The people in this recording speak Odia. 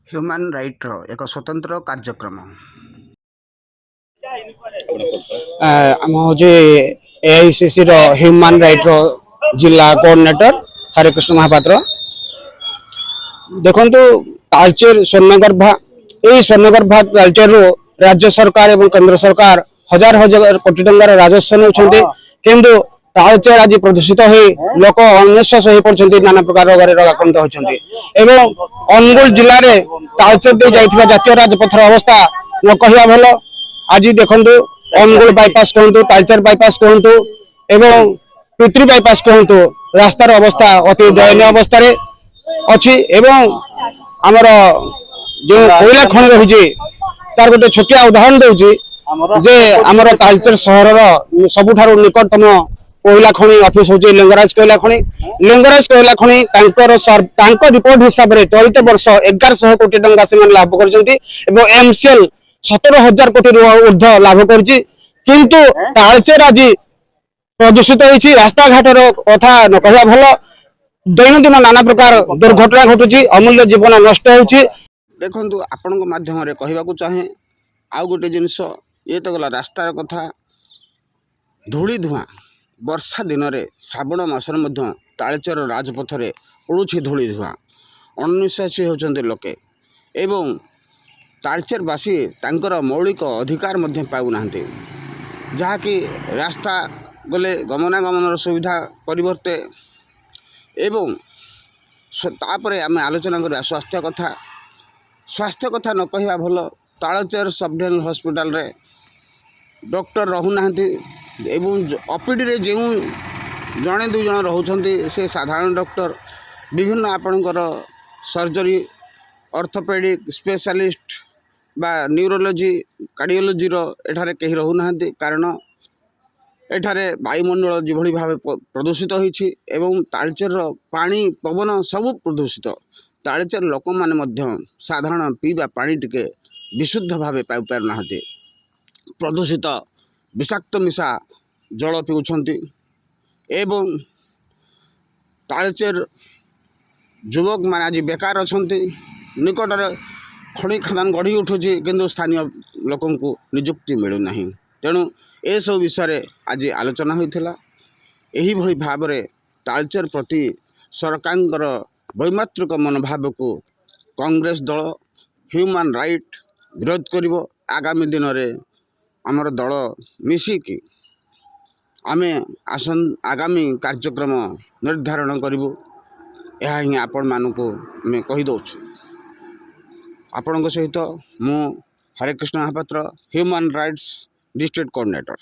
ହ୍ୟୁମାନ୍ ରାଇଟ୍ର ଏକ ସ୍ୱତନ୍ତ୍ର କାର୍ଯ୍ୟକ୍ରମ। ଆମ ହେଉଛି ଏଆଇସିସିର ହ୍ୟୁମାନ୍ ରାଇଟ୍ର ଜିଲ୍ଲା କୋଅର୍ଡିନେଟର ହରେକୃଷ୍ଣ ମହାପାତ୍ର। ଦେଖନ୍ତୁ, ତାଳଚେର ସ୍ୱର୍ଣ୍ଣଗର୍ଭା। ଏଇ ସ୍ୱର୍ଣ୍ଣଗର୍ଭା ତାଳଚେରରୁ ରାଜ୍ୟ ସରକାର ଏବଂ କେନ୍ଦ୍ର ସରକାର ହଜାର ହଜାର କୋଟି ଟଙ୍କାର ରାଜସ୍ୱ ନେଉଛନ୍ତି, କିନ୍ତୁ ତାଳଚେର ଆଜି ପ୍ରଦୂଷିତ ହୋଇ ଲୋକ ଅଣନିଶ୍ୱାସ ହୋଇ ପଡୁଛନ୍ତି, ନାନା ପ୍ରକାର ରୋଗରେ ରୋଗାକ୍ରାନ୍ତ ହେଉଛନ୍ତି। ଏବଂ ଅନୁଗୁଳ ଜିଲ୍ଲାରେ ତାଳଚେର ଦେଇ ଯାଇଥିବା ଜାତୀୟ ରାଜପଥର ଅବସ୍ଥା ନ କହିବା ଭଲ। ଆଜି ଦେଖନ୍ତୁ, ଅନୁଗୁଳ ବାଇପାସ କୁହନ୍ତୁ, ତାଳଚେର ବାଇପାସ କୁହନ୍ତୁ ଏବଂ ପିତ୍ରୀ ବାଇପାସ କୁହନ୍ତୁ, ରାସ୍ତାର ଅବସ୍ଥା ଅତି ଦୟନୀୟ ଅବସ୍ଥାରେ ଅଛି। ଏବଂ ଆମର ଯେଉଁ କୋଇଲା ଖଣି ରହିଛି, ତାର ଗୋଟେ ଛୋଟିଆ ଉଦାହରଣ ଦେଉଛି ଯେ ଆମର ତାଳଚେର ସହରର ସବୁଠାରୁ ନିକଟତମ କୋଇଲା ଖଣି ଅଫିସ ହେଉଛି ଲିଙ୍ଗରାଜ କୋଇଲା ଖଣି। ଲିଙ୍ଗରାଜ କୋଇଲା ଖଣି ତାଙ୍କର ତାଙ୍କ ରିପୋର୍ଟ ହିସାବରେ ଚଳିତ ବର୍ଷ 1100 କୋଟି ଟଙ୍କା ସେମାନେ ଲାଭ କରିଛନ୍ତି ଏବଂ ଏମସିଏଲ 17,000 କୋଟିରୁ ଉର୍ଦ୍ଧ୍ୱ ଲାଭ କରିଛି। କିନ୍ତୁ ତାଳଚେର ଆଜି ପ୍ରଦୂଷିତ ହେଇଛି। ରାସ୍ତାଘାଟର କଥା ନ କହିବା ଭଲ। ଦୈନନ୍ଦିନ ନାନା ପ୍ରକାର ଦୁର୍ଘଟଣା ଘଟୁଛି, ଅମୂଲ୍ୟ ଜୀବନ ନଷ୍ଟ ହେଉଛି। ଦେଖନ୍ତୁ, ଆପଣଙ୍କ ମାଧ୍ୟମରେ କହିବାକୁ ଚାହେଁ ଆଉ ଗୋଟେ ଜିନିଷ। ଇଏ ତ ଗଲା ରାସ୍ତାର କଥା। ଧୂଳି ଧୂଆଁ, ବର୍ଷା ଦିନରେ ଶ୍ରାବଣ ମାସରେ ମଧ୍ୟ ତାଳଚେର ରାଜପଥରେ ଉଡ଼ୁଛି ଧୂଳି ଧୂଆଁ। ଅଣନିଶ୍ୱାସୀ ହେଉଛନ୍ତି ଲୋକେ ଏବଂ ତାଳଚେରବାସୀ ତାଙ୍କର ମୌଳିକ ଅଧିକାର ମଧ୍ୟ ପାଉନାହାନ୍ତି, ଯାହାକି ରାସ୍ତା ଗଲେ ଗମନାଗମନର ସୁବିଧା ପରିବର୍ତ୍ତେ। ଏବଂ ତାପରେ ଆମେ ଆଲୋଚନା କରିବା ସ୍ୱାସ୍ଥ୍ୟ କଥା। ସ୍ୱାସ୍ଥ୍ୟ କଥା ନ କହିବା ଭଲ। ତାଳଚେର ସବ୍ ହସ୍ପିଟାଲରେ ଡକ୍ଟର ରହୁନାହାନ୍ତି ଏବଂ ଓପିଡ଼ିରେ ଯେଉଁ ଜଣେ ଦୁଇ ଜଣ ରହୁଛନ୍ତି, ସେ ସାଧାରଣ ଡକ୍ଟର। ବିଭିନ୍ନ ଆପଣଙ୍କର ସର୍ଜରୀ, ଅର୍ଥୋପେଡ଼ିକ୍ ସ୍ପେଶାଲିଷ୍ଟ ବା ନ୍ୟୁରୋଲୋଜି, କାର୍ଡ଼ିଓଲୋଜିର ଏଠାରେ କେହି ରହୁନାହାନ୍ତି, କାରଣ ଏଠାରେ ବାୟୁମଣ୍ଡଳ ଯେଭଳି ଭାବେ ପ୍ରଦୂଷିତ ହୋଇଛି ଏବଂ ତାଳଚେରର ପାଣି, ପବନ ସବୁ ପ୍ରଦୂଷିତ। ତାଳଚେର ଲୋକମାନେ ମଧ୍ୟ ସାଧାରଣ ପିଇବା ପାଣି ଟିକେ ବିଶୁଦ୍ଧ ଭାବେ ପାଇପାରୁନାହାନ୍ତି। ପ୍ରଦୂଷିତ ବିଷାକ୍ତ ମିଶା ଜଳ ପିଉଛନ୍ତି। ଏବଂ ତାଳଚେର ଯୁବକମାନେ ଆଜି ବେକାର ଅଛନ୍ତି। ନିକଟରେ ଖଣି ଖାଦାନ ଗଢ଼ି ଉଠୁଛି, କିନ୍ତୁ ସ୍ଥାନୀୟ ଲୋକଙ୍କୁ ନିଯୁକ୍ତି ମିଳୁନାହିଁ। ତେଣୁ ଏସବୁ ବିଷୟରେ ଆଜି ଆଲୋଚନା ହୋଇଥିଲା। ଏହିଭଳି ଭାବରେ ତାଳଚେର ପ୍ରତି ସରକାରଙ୍କର ବୈମାତୃକ ମନୋଭାବକୁ କଂଗ୍ରେସ ଦଳ ହ୍ୟୁମାନ୍ ରାଇଟ୍ ବିରୋଧ କରିବ। ଆଗାମୀ ଦିନରେ ଆମର ଦଳ ମିଶିକି ଆମେ ଆଗାମୀ କାର୍ଯ୍ୟକ୍ରମ ନିର୍ଦ୍ଧାରଣ କରିବୁ। ଏହା ହିଁ ଆପଣମାନଙ୍କୁ ଆମେ କହିଦେଉଛୁ। ଆପଣଙ୍କ ସହିତ ମୁଁ Harekrushna Mahapatra, human rights district coordinator.